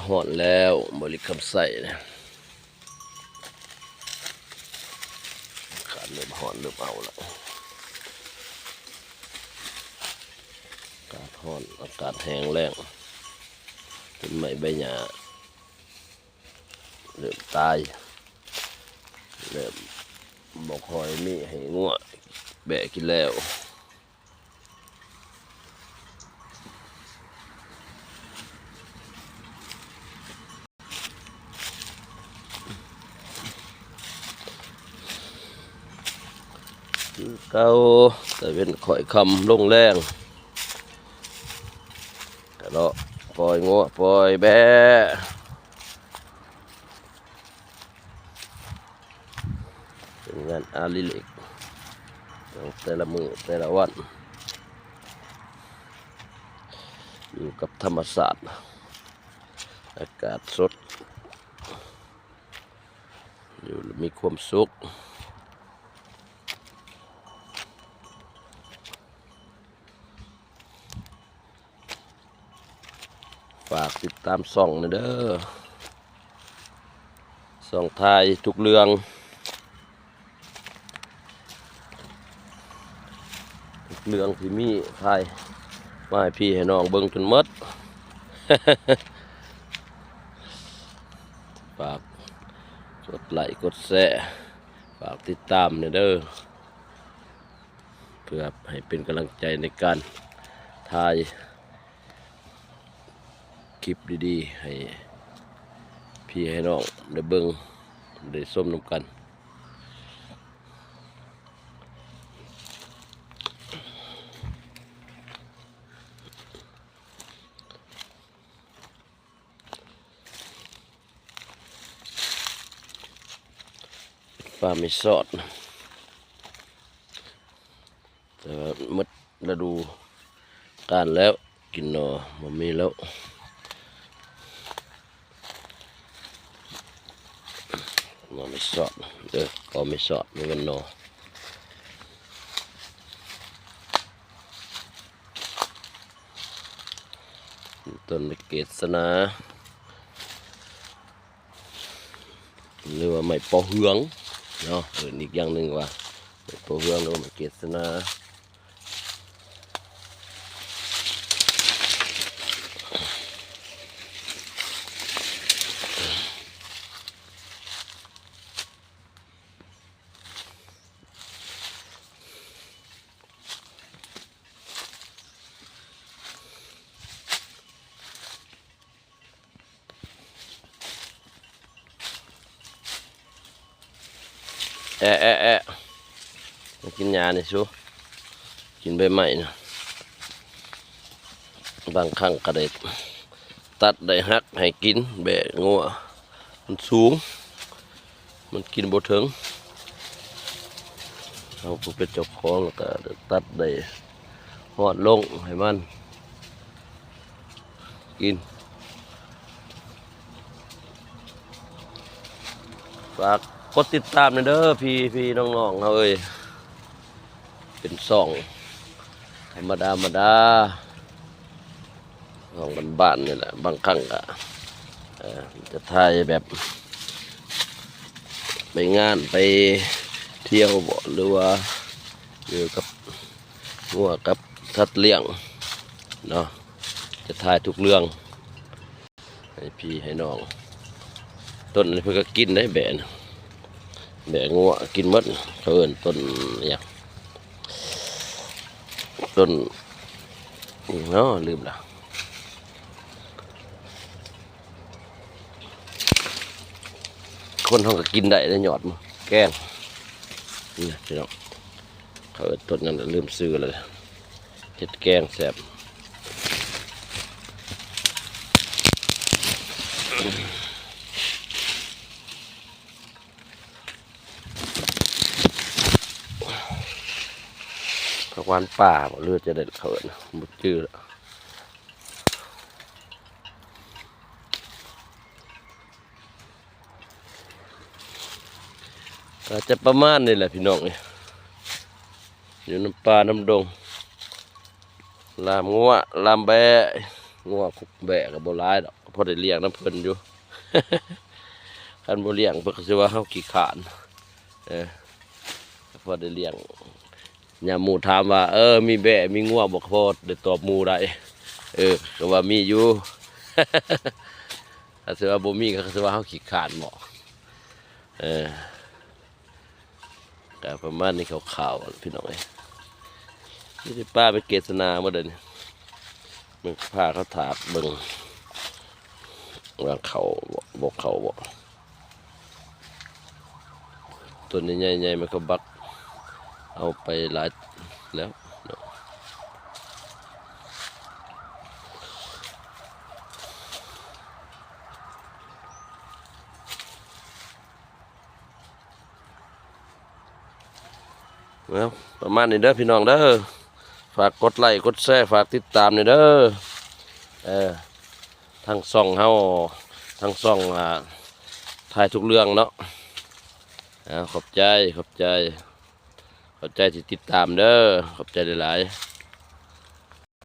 ຮ້ອນແລ້ວ ບໍລິຄຳໄຊນະ ອາກາດເລີ່ມຮ້ອນເລີ່ມເອົາລະ ອາກາດຮ້ອນ ອາກາດແຫ້ງແລ້ງ ຕົ້ນໄມ້ໃບຫຍ້າເລີ່ມຕາຍ ເລີ່ມບໍ່ຄ່ອຍມີໃຫ້ງົວແບະກິນແລ້ວ. ຄືເກົ່າ ຕາເວັນຄ້ອຍຄ່ຳລົງແລງ ກະເລາະປ່ອຍງົວປ່ອຍແບະ. ເປັນງານອະດິເລກຂອງແຕ່ລະມື້ແຕ່ລະວັນ ຢູ່ກັບທຳມະຊາດ ອາກາດສົດ ຢູ່ແລ້ວມີຄວາມສຸກ. ຝາກຕິດຕາມຊ່ອງແດ່ເດີ ຊ່ອງຖ່າຍທຸກເລື່ອງ ທຸກເລື່ອງທີ່ມີ ຖ່າຍມາໃຫ້ພີ່ໃຫ້ນ້ອງເບິ່ງຈົນໝົດ. ຝາກກົດໄລ້ກົດແຊ ຝາກຕິດຕາມແດ່ເດີ ເພື່ອໃຫ້ເປັນກຳລັງໃຈໃນການຖ່າຍຄລິບດີໆ ໃຫ້ພີ່ໃຫ້ນ້ອງໄດ້ເບິ່ງໄດ້ຊົມນຳກັນ. ປາເມຊອດ ແຕ່ວ່າໝົດລະດູການແລ້ວ ກິນໜໍ່ບໍ່ມີແລ້ວ. ໜໍ່ເມຊອດເດີ ເຂົ້າເມຊອດ ບໍ່ແມ່ນໜໍ່. ຕົ້ນໄມ້ເກດສະໜາ ຫຼືວ່າໄມ້ປໍເຮືອງເນາະ ເອີ້ນອີກຢ່າງໜຶ່ງວ່າໄມ້ປໍເຮືອງ ຫຼືວ່າໄມ້ເກດສະໜາ. ແອະ ແອະ ແອະ ມາກິນຫຍ້ານີ້ຊູ ກິນໃບໄມ້ນະ. ບາງຄັ້ງກໍໄດ້ຕັດໄດ້ຫັກໃຫ້ກິນ ແບະງົວມັນສູງ ມັນກິນບໍ່ເຖິງ. ເຮົາຜູ້ເປັນເຈົ້າຂອງກໍຕັດໄດ້ ຮ້ອນລົງໃຫ້ມັນກິນ. ຝາກກົດຕິດຕາມແດ່ເດີ ພີ່ໆ ນ້ອງໆ ເຮົາເອີຍ. ເປັນຊ່ອງທຳມະດາ ທຳມະດາ ຂອງບ້ານໆ ນີ້ແຫຼະ. ບາງຄັ້ງກະ ເອີ ຈະຖ່າຍແບບໄປງານໄປທ່ຽວບໍ ຫຼືວ່າຢູ່ກັບງົວກັບສັດລ້ຽງເນາະ ຈະຖ່າຍທຸກເລື່ອງໃຫ້ພີ່ໃຫ້ນ້ອງ. ຕົ້ນນີ້ເພິ່ນກໍກິນໄດ້ແບະນະ ແບະງົວກິນໝົດ. ເຂົາເອີ້ນຕົ້ນຫຍັງ? ຕົ້ນຫຍັງເນາະ? ລືມລະ. ຄົນເຮົາກໍກິນໄດ້ເດ້ ຍອດມັນ ແກງ ນີ້ພີ່ນ້ອງ. ເຂົາເອີ້ນຕົ້ນຫຍັງ ລືມຊື່ແລ້ວ. ເຮັດແກງແຊບ. ຜັກຫວານປ່າບໍ ຫຼືຈະໄດ້ເຂົາເອີ້ນ ບໍ່ຈື່ລະ. ກໍຈະປະມານນີ້ແຫຼະພີ່ນ້ອງເອີຍ ຢູ່ນຳປ່ານຳດົງ ລາມງົວ ລາມແບ້. ງົວແບ້ກໍບໍ່ຫຼາຍດອກ ກໍ ພໍໄດ້ລ້ຽງນຳເພິ່ນຢູ່. ຄັນບໍ່ລ້ຽງເພິ່ນກໍຊິວ່າເຮົາຂີ້ຄ້ານ. ເອີ ພໍໄດ້ລ້ຽງ. ຍາມໝູ່ຖາມວ່າ ເອີ ມີແບ້ມີງົວບໍ່? ພໍໄດ້ຕອບໝູ່ໄດ້. ເອີ ກໍວ່າມີຢູ່. ຄັນຊິວ່າບໍ່ມີ ເຂົາກໍຊິວ່າເຮົາຂີ້ຄ້ານເນາະ. ເອີ ກໍປະມານນີ້ຄ່າວໆ ພີ່ນ້ອງເອີຍ. ມີແຕ່ປາໄປເກດສະໜາໝົດເດ້ນີ້. ເບິ່ງ ພາເຂົາຖາກເບິ່ງວ່າເຂົ້າບໍ່ ບໍ່ເຂົ້າບໍ່. ຕົ້ນໃຫຍ່ໆ ມັນກໍບັກເອົາໄປຫຼາຍແລ້ວເນາະ. ເອົາ ປະມານນີ້ເດີພີ່ນ້ອງເດີ. ຝາກກົດໄລ້ກົດແຊ ຝາກຕິດຕາມແດ່ເດີ. ເອີ ທາງຊ່ອງເຮົາ ທາງຊ່ອງ ອ່າ ຖ່າຍທຸກເລື່ອງເນາະ. ເອົາ ຂອບໃຈ ຂອບໃຈ ຂອບໃຈທີ່ຕິດຕາມເດີ. ຂອບໃຈຫຼາຍໆ.